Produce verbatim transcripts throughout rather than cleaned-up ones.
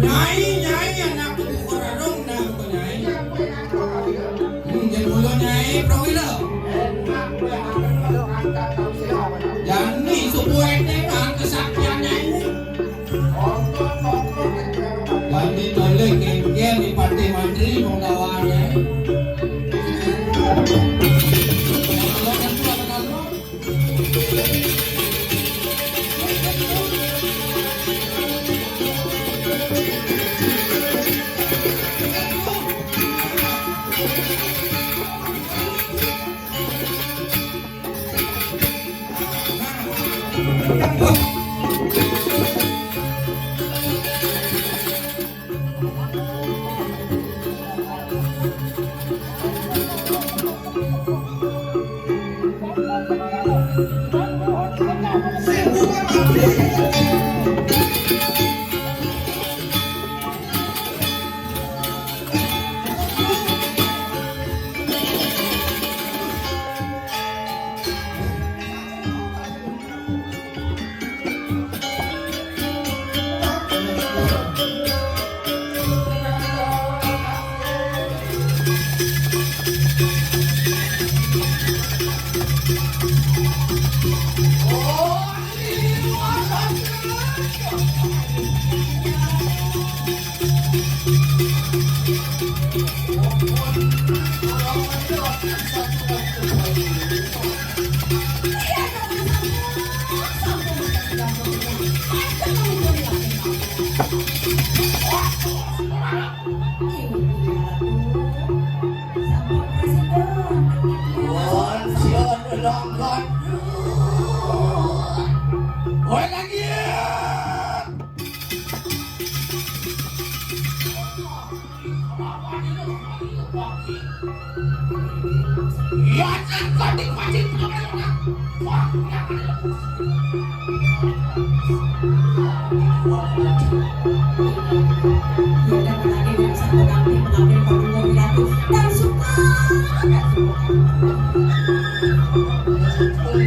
Nyai, nyai, anak buku kararung, nah, buku nyai. Hmm, jangan mulu nyai, prawira. Jani subuh ente, nah, kesaktian nyai. Jani toleh kengken di partai mantri, mau dawa nyai.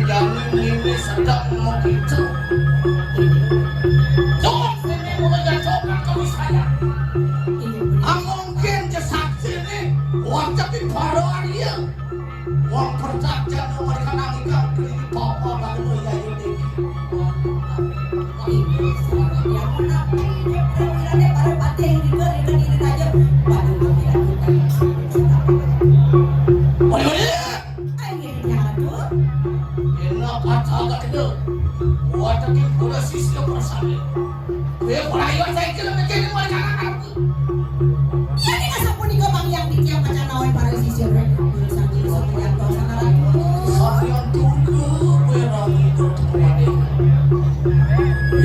Jangan ini sedang mau gitu. Ulah sisya persami. Kowe ora iwak saiki lho, mikir ning mereka anak-anakku. Iya, nek sapunika Bang Yang titiang pacan nawon para sisya, Rek. Sami sami yang tau sangaran. Saya tunggu kowe ra ngidur kemane.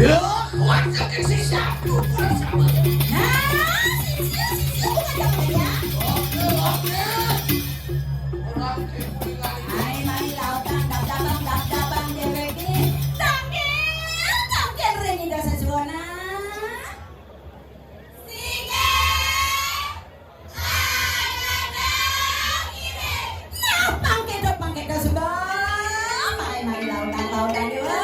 Ya, kuat saking sisyaku persami. Nah, sisya, sisya, bukan yang ya. Oke, oke. Ora ngerti kuwi lali. Ae mari lautan dap-dapan, dap-dapan dheweke. Tangkil, tangkil ring Ida Sesuwona. Singkir. Ayo, ayo, ayo. Nah, pangkedo, pangkedo suka. Mari, mari lautan, lautan, Dewa.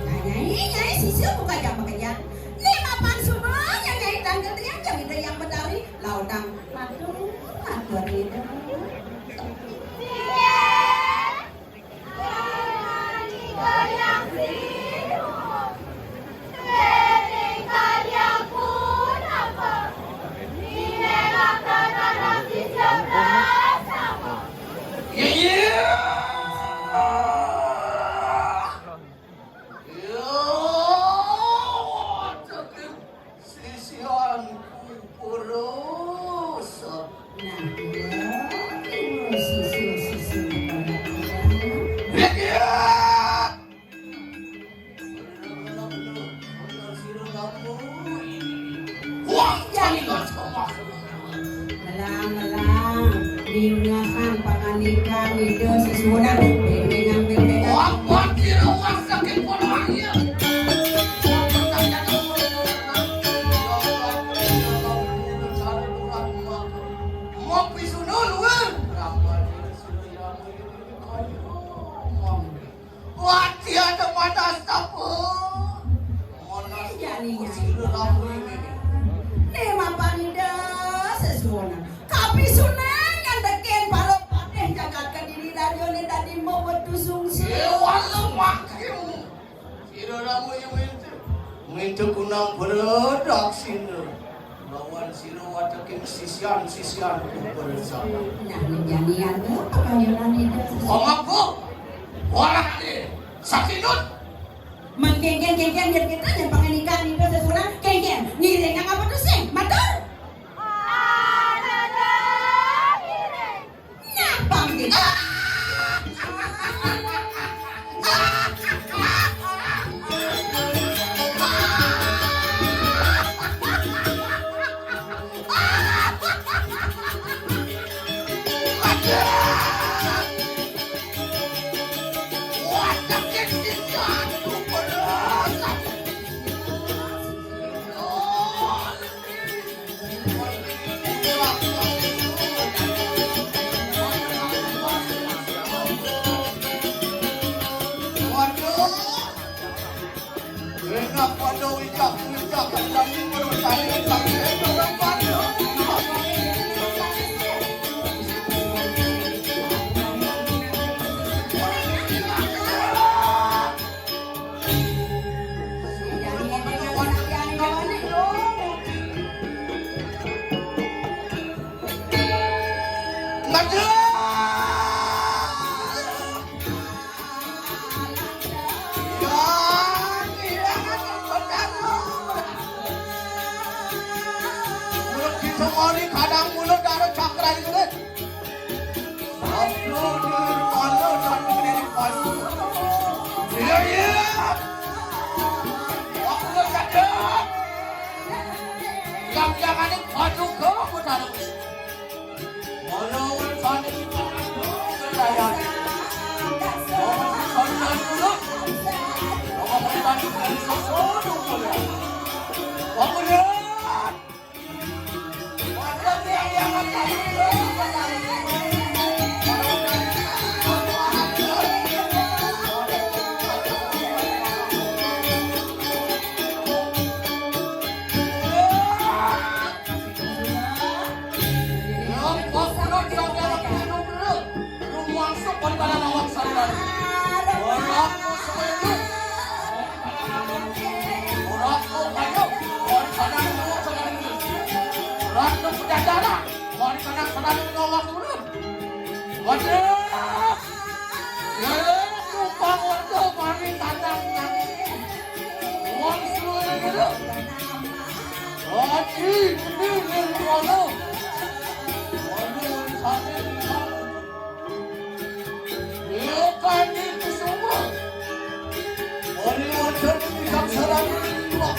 Nah, Nyai, Nyai, sisya buka jam pekerjaan. Nek mapan suba, Nyai, Nyai, tanggal tiang jam itu yang betari, lautang matur, matur itu. Iya, iya. Iya, waduh, sisianku purus. Nah, iya, iya, sisi, sisi. Iya, iya. Melang, melang. Diungahan pangandikan Ida Sesuwunan. Bentengan, bentengan. Apa kira wah sakit podo akhir? Ngopi sunul, weh. Wati ada mata astapa. Monas ya, nih, ya. Kusira ramu ini. Nih, mapan Ida Sesuwunan. Kapisunan ngandekin para patih jagat Kediri, dadi mau wetu sungsir. Dewa lemakimu. Sira ramu yang minta. Minta kunang berdak sindra. Lawan sira wateking sisian-sisian bersama. Nah, menjadi anu, pengayunan itu. Omongku, ora ade, sakinut. Mengkengkeng-kengkeng, yen kita yen panganikan itu sesuatu, kengkeng, ngiring apa tuh sih? Matur. Ada, ada, ngiring. Nyapang gitu. Enak pada wijak-wijak, kandang ini bertani, kandang ini bertani. Mulut bisa mori, kadang mulut ada cakra di kulit. Aduh, aduh, aduh, aduh, aduh, aduh. Iya, iya. Aku nggak sadar. Yang jangan ini, aduh, kamu taruh. Walaupun tadi kita aduh, berlayar. Kamu tadi dari sana dulu. Kamu tadi dari sana dulu. Kamu lihat. Kan ngawak turun. Waduh. Ya, tukang waduh mari tandang nang. Wong suwe gitu. Haji, ini, ini, waduh. Waduh, sakit. Iya, kan itu semua. Oleh wajar bijaksana ini, Pak.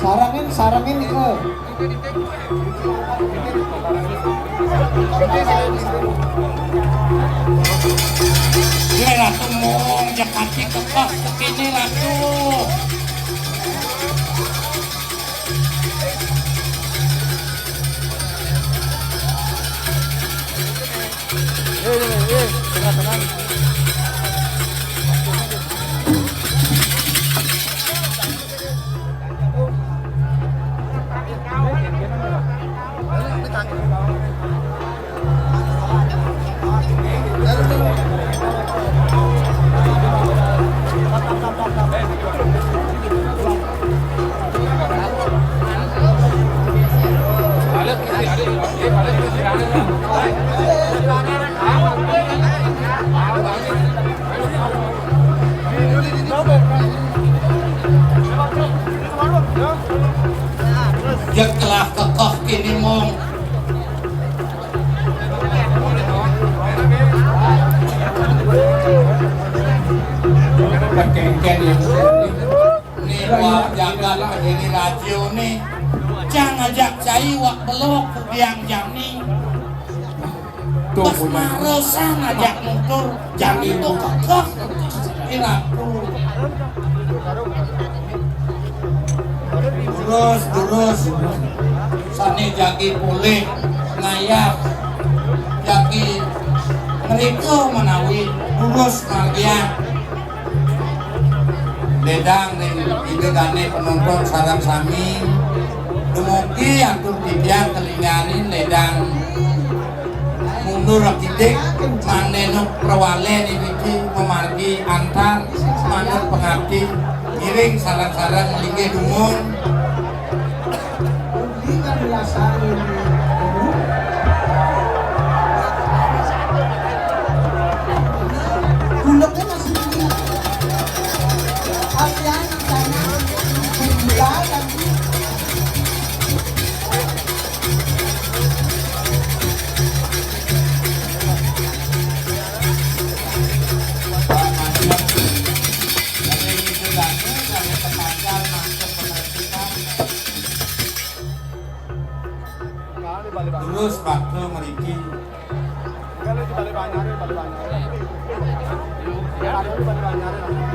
Sarangin, sarangin ke. Ye, Ratu, mung, jak kaki kekeh sekini, Ratu. Jek telah kekeh kini, mung. Berkengken ya. Ni wak jagat ini radio ni. Jang ajak cai wak belok kudiang jani. Terus marosan ajak nutur, jani tu kekeh. Iraku. Terus, terus. Sane jagi polih ngayah, jagi ngrika menawi durus margiang. Ledang ring ida dane penonton sareng sami, dumugi atur titiang kalinganin ledang mundur akidik, mangda nu prawale niki mamargi antar manut pangapti, ngiring sareng-sareng linggih dumun. Terus bakal mriki.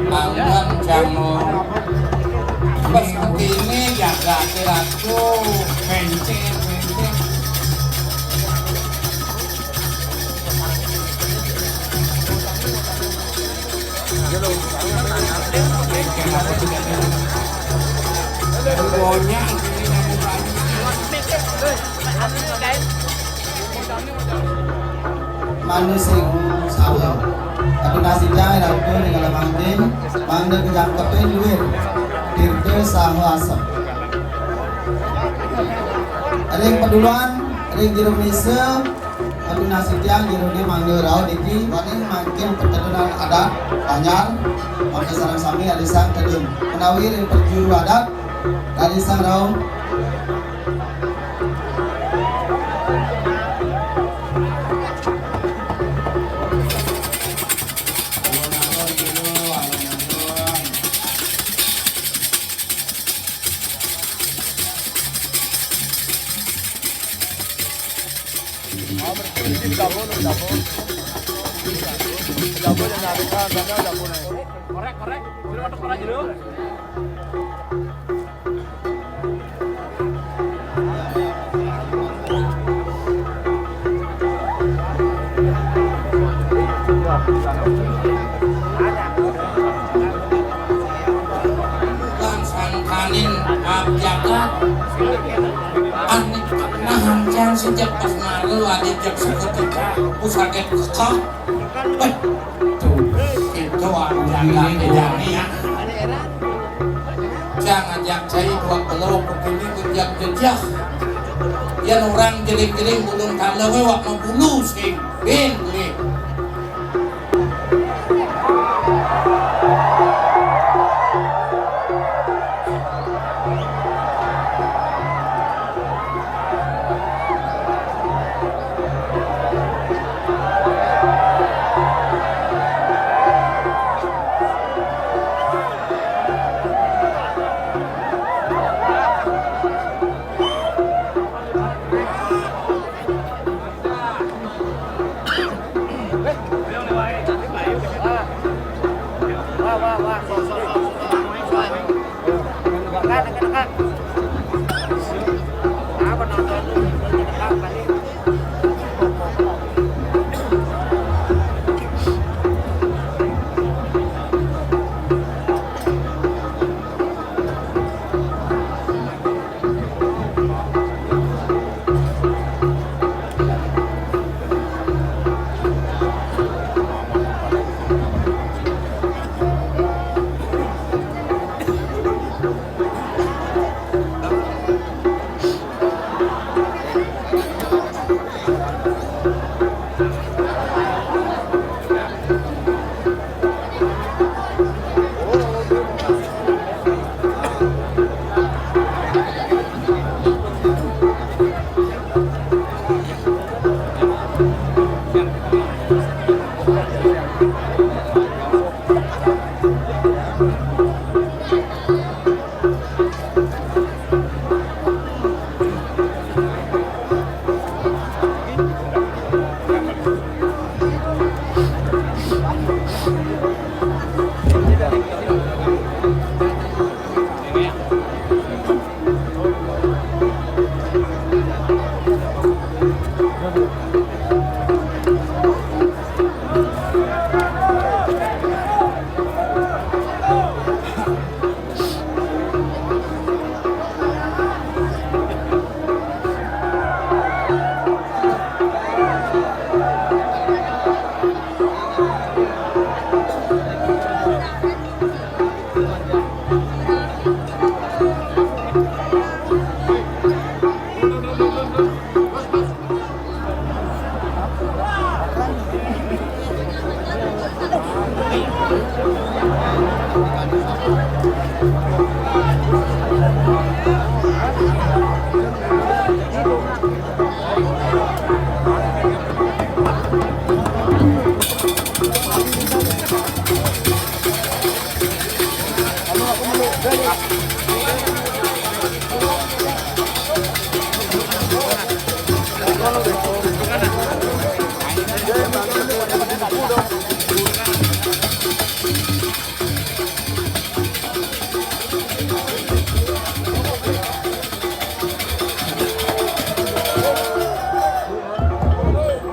Langan jamu. Pas begini jaga ratu. Mencet, mencet. Mangda sing saha. Tapi nasida ratu ring alam mangkin, mangda kajangkepin duit tirta saha asem. Ring paduluan, ring jero misa, Aduh, nasitiang jerone mangda rauh niki, wani mangkin petedunan adat Banjar, mangda sareng sami adi sang tedun. Menawi ring prajuru adat, adi sang rauh. Korek, korek. Sudah masuk korek dulu. Bukan sangkanin abjaka. Anik pernah hancang sejak pas malu, adik jak seketika, aku sakit kekeh. Weh, tuh, itu abjaka bedanya. Jangan jak cai dua kilo, begini gejak-gejak. Yan orang jeling-jeling bulung tanda we wak mau bulu sing. Bin, bin.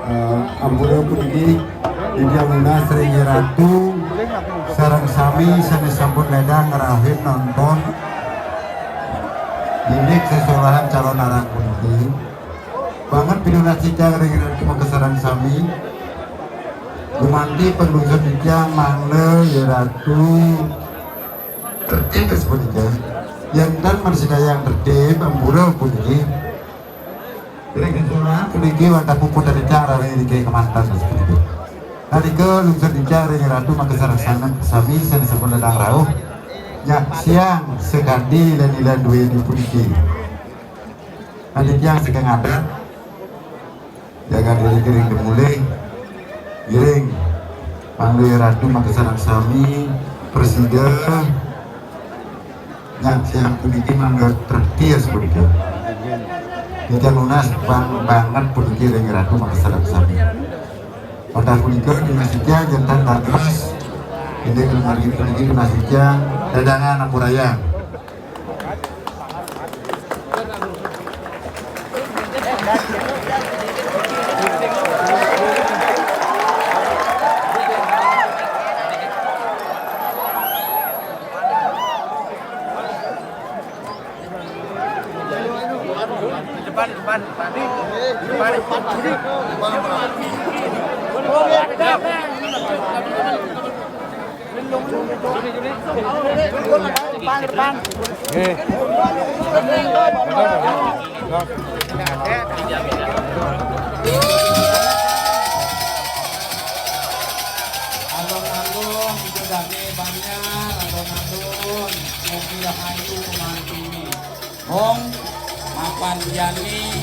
Eh, ampura puniki, Ida Minas ring Ratu sareng sami sane sampun ledang ngrauhin nonton indik sesolahan calon arang puniki. Banget pinunas titiang ring Ratu makasareng sami. Gumanti panglungsur titiang mangda ya Ratu tertib sapunika. Yen tan marsida yang tertib, ampura puniki. Ring sesolahan puniki wantah puput titiang ring riki kemanten sapunika. Nalika lungsur titiang ring Ratu makasareng sami sane sampun ledang rauh. Nyaksiang sakadi lila-lila duweni puniki. Adi tiang saking adat, jagat diri kiring demulih, giring, panglih ratu makasareng sami, prasida, nyaksiang puniki mangga traktir sapunika. Kita nunas bang banget puniki ring Ratu Makasar sami. Pada punika nunas titiang janten dados indik margi puniki nunas titiang dadangan ampurayang. Depan, depan, depan. Depan, depan. Depan, depan. Oke. Alon-alon, ibu dame banjar, alon-alon. Mobil ayu, pemandu. Hong, mapan jani,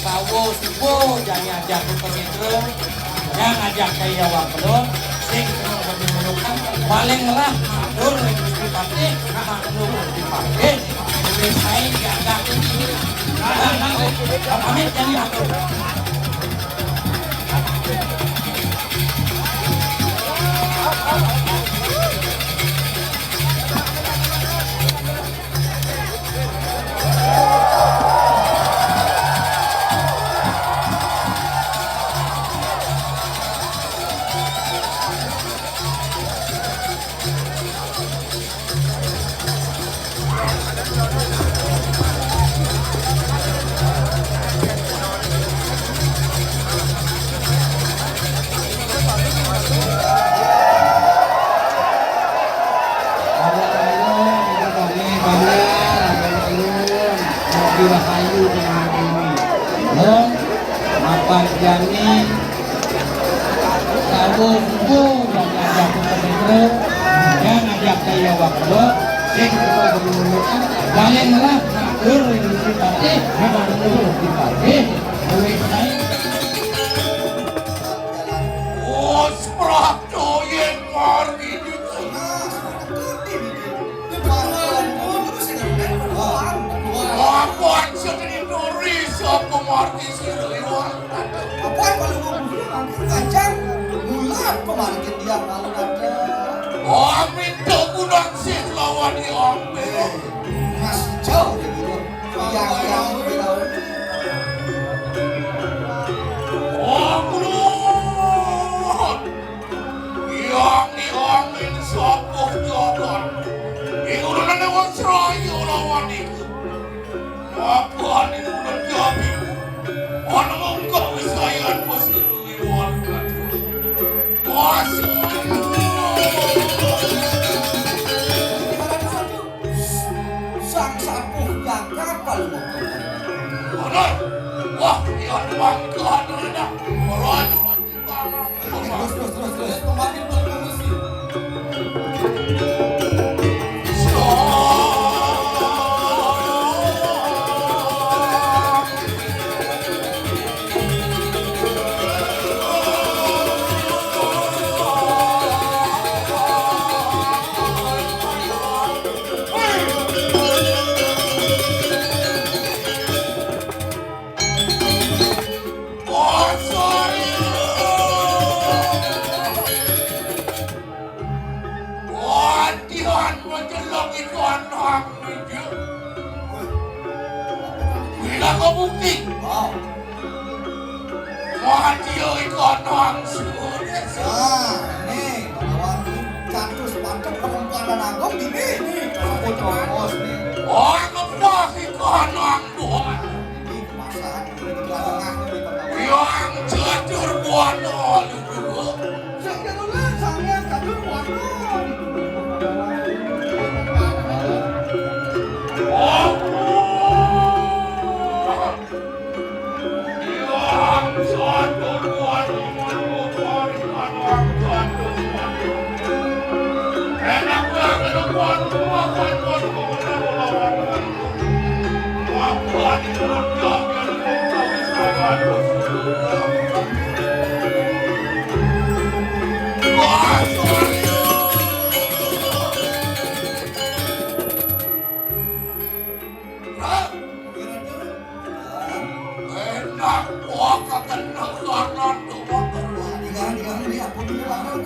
sawo subo jani ajak Putra Mitra, yang ajak kaya waktu, sing kena kedudukan, paling lah, matur, Gusti Patih, matur, Gusti Patih, lebih baik diajak ini. Nah, nah, nah, pamit jani matur. Dirahayuan ini. Hong, mapan jani, sawo subo, yang ngajak ke Petro, yang ngajak kaya waktu, sing kita berlulukan, balik ngelah, ngatur, Gusti Patih, ngatur, Gusti Patih, duit lain. Oh, Prapto yen margi. Apa aja dadi nuri sapa margi sira liwat? Apa kalau mau bunuh nanti kancang? Bulat kemarin dia malu nanti. Oh, minta gudang sih lawan di ambil. Mas jauh gitu. Yang yang gitu. Oh, bulat. Yang diangin sapuh jagat. Ing ulunane wis raya lawan iku. Mapan ing ulun jabi. Ana mungkah wisayan wis liwat. Wah, sang sapuh jagat paling. Ana. Wah, iya mangga ana. Ora Latihan menjelang itu anak meja. Bila kau bukti. Latihan itu anak sudah. Nah, ini lawan catus mantep perempuan dan agung ini. Ini, aku terus nih. Oh, ngepas itu anak buah. Yang jujur buana. Nak, wah, kakenal karena tuh. Wah, tiga, tiga, ini aku dulu, Bang.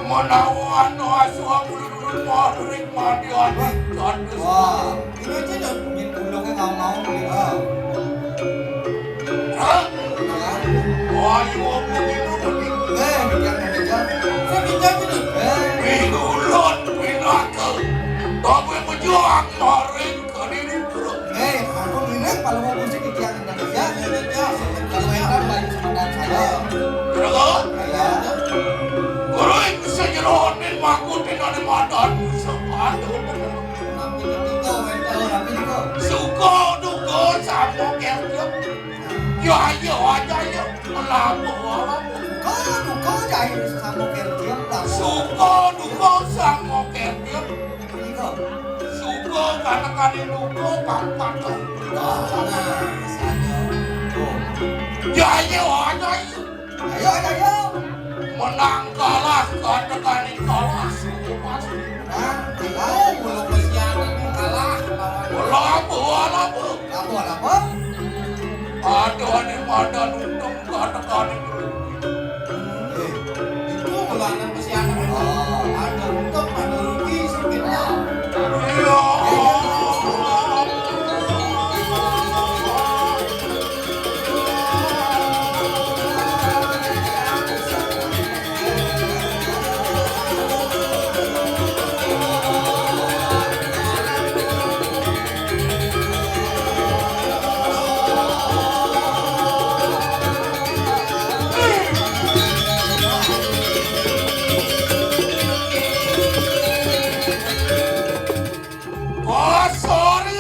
Menawa anu asuh ulun-ulun maring mandi anu. Wah, ini aja dah, mungkin pundaknya nggak mau, ya. Hah? Nah. Wah, iya, begitu, begitu. Eh, bicara, bicara. Saya bicara, gitu. Eh. Pinulun, pinaka. Tapi pejuang maring. Eh, aku ngiring kalau mau musik di tiang Indonesia. Kalau enak, banyak semangat saya. Terus? Iya. Guru yang bisa nyeronin, makutin ada madan. Aduh. Tapi ketika, weh, tahu, tapi itu. Suka duka sama kerja. Ya, ayo aja, ya. Melaku, walaupun. Kau duka jahil sama kerja, melaku. Suka duka sama kerja. Suka, karena kali lupa, pangkat. Nah, saya. Tuh. Ya, ayo, ayo, ayo. Ayo, ayo, ayo. Menang kalah, karena kali kalah, suka pasti. Nah, kalah, kalau pesiaran kalah, lawan. Lawan, lawan. Lawan, lawan. Ada nih, ada untung, karena kali. Eh, itu ulangan pesiaran. Oh, ada untung, ada rugi, sedikit. Iya. Oh, sorry.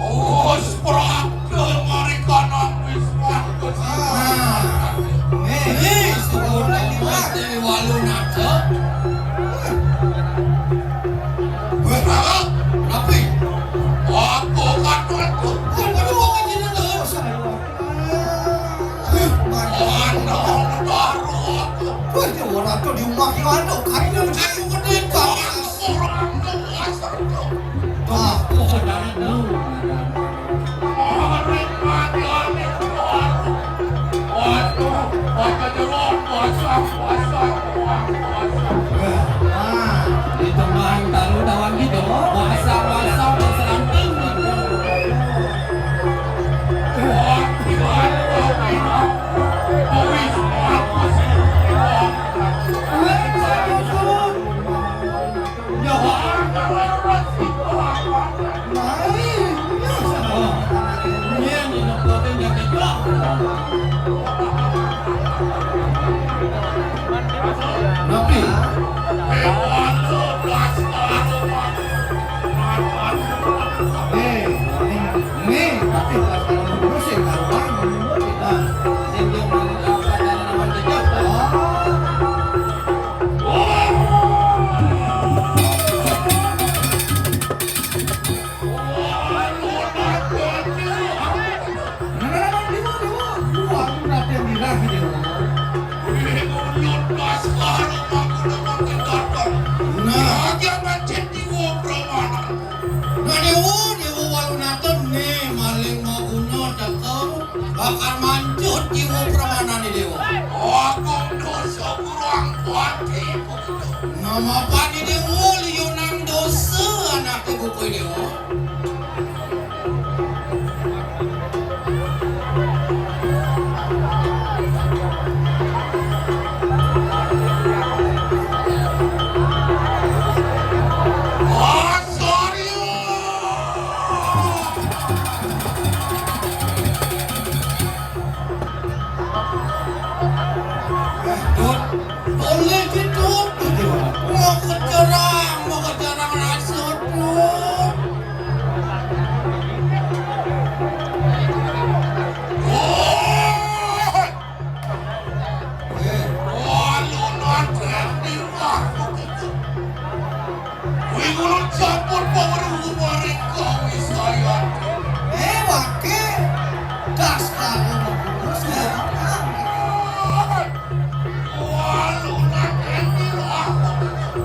Oh, Prapta, mari kana wis pantes. Nah, nih, nih, sudah lima. Dewi Walunata. Weh, apa? Apa? Apa kata itu? Apa dia mau ngajarin lu? Wih, Wih, dia orang tuh di rumah gimana? Kayu, kayu gede banget. Orang tuh, orang tuh. Wah, kok dari dulu. Waduh, waduh, jeruk, basah, basah, basah. Nah, di tengah taruh dawan gitu. Basah, basah, basah, ranting. Napi? Eh, ini, ini, tapi kalau musim, kalau kita, sing dia mau apa, tanaman jejak, oh. Nah, nah, nah, nah, Dewa, Dewa. Wah, aku perhatian di lagi, Dewa. Wih, unyut, Laskar, aku udah makin gatal. Nah. Lagi sama Cek Dewa Pramana. Nah, Dewa, Dewa Walunata nih, maling mau unyut, cakep. Bakal mancut Dewa Pramana nih, Dewa. Aku dosa kurang kuat, Dewa. Nama apa nih, Dewa? Liunang dosa anak ibu kue, Dewa. Eh, Dut, boleh gitu. Mau kecerang, mau kecerang rasa, Dut. Oh! Eh, walu nanti aku gitu. Wingulun sampun paweruh maring kawisayan. Eh, wake. Das kamu bagus ya. Walu nanti aku gitu.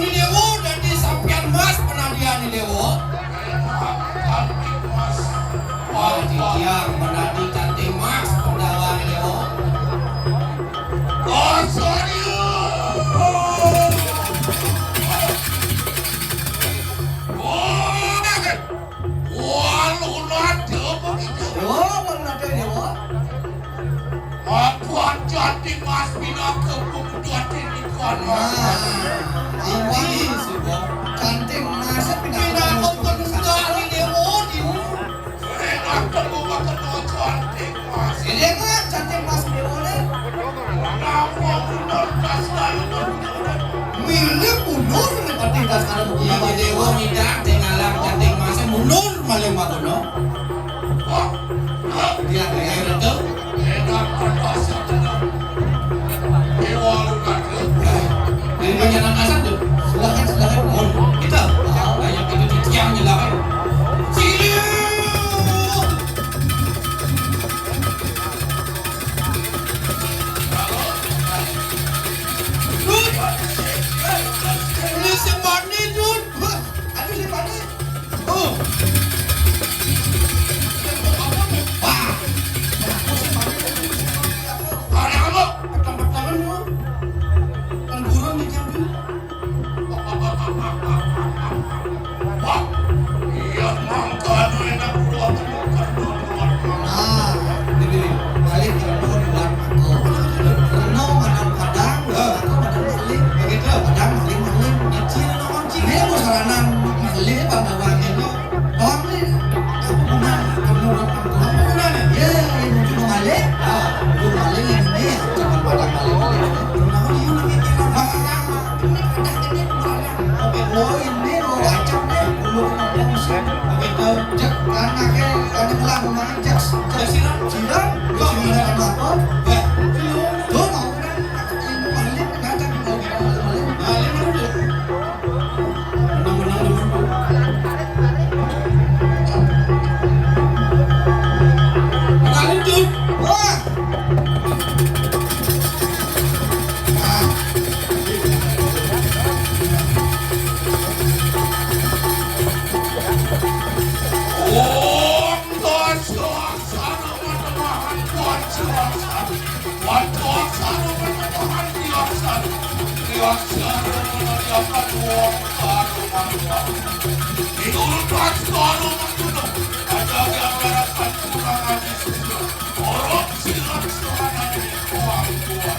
Déwa, dadi sampeyan Mas penadian Déwa. Cantik Mas. Wah, titiang menadi cantik Mas, Pandawa Déwa. Oh, sorry. Oh. Wah, lunate apa gitu? Yo, lunate Déwa. Aku hati-hati Mas pinaka pemuda hati di kono. Nah, ini sudah cantik Mas pinaka pemuda hati Déwa di. Enak temu makan cantik Mas. Ini kan cantik Mas Déwa nih. Kenapa benar tas lalu? Mirip mundur nih pati tas kalau. Iya, Déwa ngidak tinggalan cantik Mas mundur maling makono. Wah, dia kayak itu. Enak, enak, enak. Ini banyak angkasa tuh. Silakan, silakan. Oh, kita. Banyak itu tiang silakan. Sini. Dut. Ini si Bani, Dut. Aduh, si Bani. Oh. Wah. Ada apa? Petang-petangan lu. Kan burung di jam tuh. Wah, iya, mangkana enak buat makan dulu. Nah, ini nih, balik ke dulu buat aku. Reno madang padang, aku madang maling. Begitu, padang maling, maling. Kecil no kunci. Ini aku saranan maling, Pandawa ini. Bang nih, aku pernah, kamu orang aku. Kamu pernah nih? Ya, ini cuma maling. Ah, aku maling ini, jangan padang maling, maling. Pernah aku di Yunani, ini padang ini, padang. Oke, oh, ini, oh, acak nih. Belum ada musim. Oke, tuh, cek, karena kayak ada gelang, rumah cek, cek siram, siram, terus gimana, kenapa? Ya, tuh, mau kan, ini maling, ngajak, mau gimana, maling, maling, udah. Menang-menang dulu. Kenalin, Dut. Wah. Ah. Om Tasya Aksana Mata Mahan Tasya Aksana. Waduh, Aksana Mata Mahan Diaksana. Diaksana Mata Diaksana. Om Tasya Aksana Mata Mahan. Minurut Aksana Mata Mahan. Ada yang merasakan kurang aja sudah. Orang silam suara dari orang tua.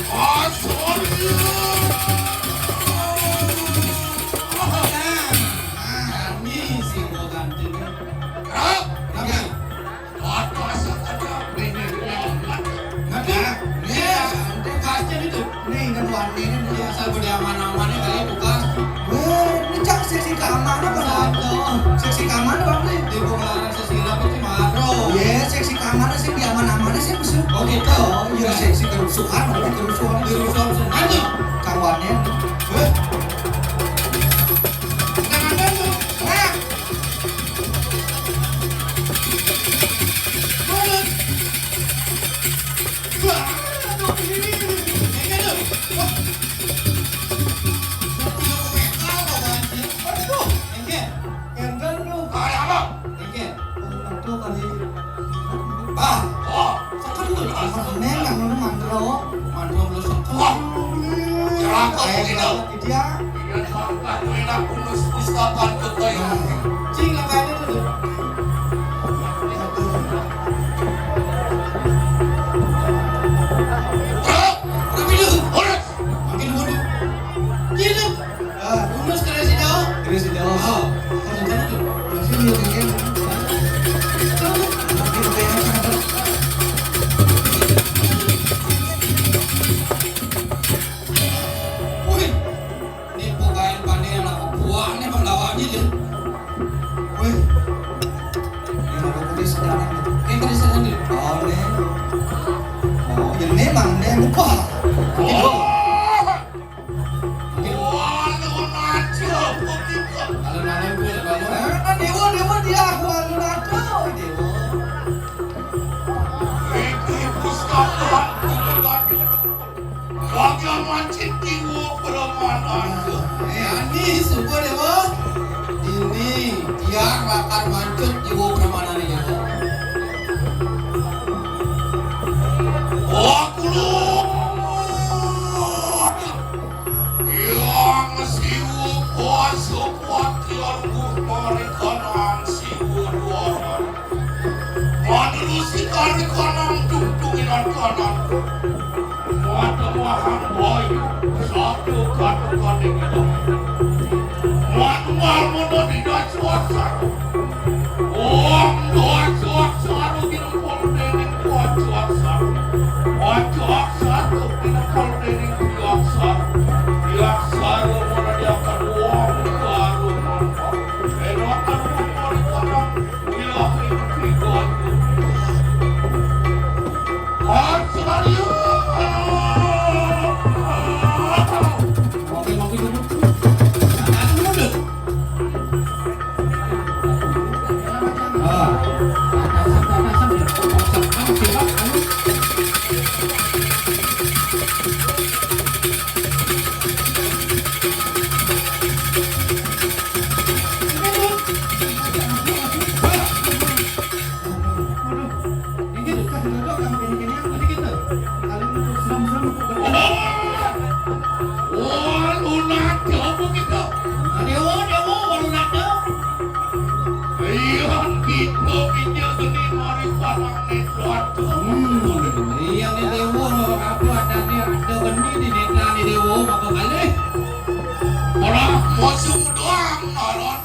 Asoria. Nah, ini sing ganti. Kenapa? Kenapa? Apa saja ini. Maka, ya, santai kasih itu. Nih, dan warnanya nih, asal beda aman-amannya kali buka. Weh, ini cak seksi keamanan apa? Satu. Seksi keamanan apa nih? Di pengeluaran seksi apa sih, Maro? Ya, seksi keamanan sih, di aman-amannya sih, bisa. Oh, gitu. Oh, iya, seksi kerusuhan, ada kerusuhan. Kerusuhan, sengaja. Kawannya. Weh. Jangan ganggu. Weh. Turun. Wah, aduh, ini, ini, ini. Ini tuh. Wah. Aduh, ini. Ini tuh. Kayak apa? Ini. Itu kali. Ah, oh, sekarang tuh. Maksudnya yang ngono mantro. Mantro lu sekarang. Wah. Celaka kayak gitu. Dia. Aku enak pulus pustakan ke kayu. Cing, apa ini tuh? Orang itu, orang. Makin bodoh. Gitu. Ah, lulus ke Resi Dawa. Resi Dawa. Oh, rencana tuh. Masih belum bikin. Wih, ini pokoknya panen anak buahnya penggawa aja deh. Wih, ini mau putih sedang. Ini tadi sedang deh. Oh, nih. Oh, ini memang nih lupa. Oh. Alon-alon kuwi lho, Bang. Ah, dewa, dewa, dia aku alon-alon, dewa. Iki pustaka kuwi. Raja mancing kiwo permanan. Suba, Déwa. Dini tiang lakar mancut jiwa pramanané, Déwa. Aku lu. Hyang Siwa Pasupati Arguna Rikanang Siwa Dwaran. Manurusi kari kanang tungtungin kanan. Mata mahang bayu, sabda kata kanding itu. Manual mono di dasu aksara. Om dasu aksara ginempol dening wacu aksara. Wacu aksara ginempol dening tio aksara. Tio aksara mono diakan om karo mangka. Eno akan mangka di kanang. Wah, lunak apa kita? Déwa, Déwa, walu nada. Iya, kita pinjil geni mari palang netra. Hmm, iya, né Déwa, apa adané ada geni di netrané Déwa, maka kalih. Ora mosok doang, Aron.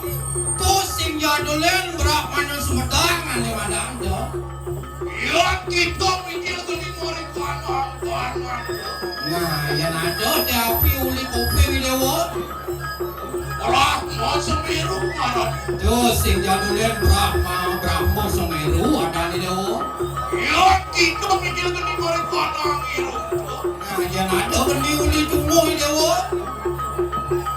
Tuh sing jadulin, brak mana sumedang, ane madang, Déwa. Yén kita mikir geni mari kanang-kanang. Nah, yén ada tapi uli kuping Déwa. Brahma Semeru ngaran. Tuh sing jadulin Brahma, Brahma Semeru adané Déwa. Yén kita mikir geni mari kanang irung. Nah, yén ada geni uli tumuh Déwa.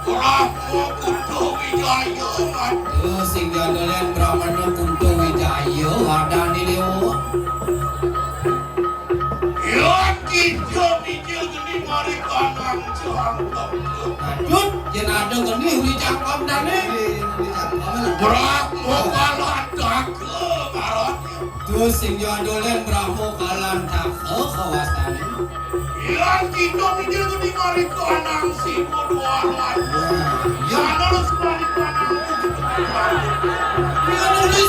Brahma Kunto Wijaya, Mat. Tuh sing jadulin Brahmana Kunto Wijaya adané Déwa. Yén kita mikir geni mari kanang jangkep. Nah, Dut, yén ada geni uli jangkep dané. Brahma Kalantaka, Mat. Tuh sing jadulin Brahma Kalantaka kawastané. Yén kita mikir geni mari kanang Siwa Dwaran. Nah, iya. Yén harus mari kanang Siwa Dwaran. Yén uli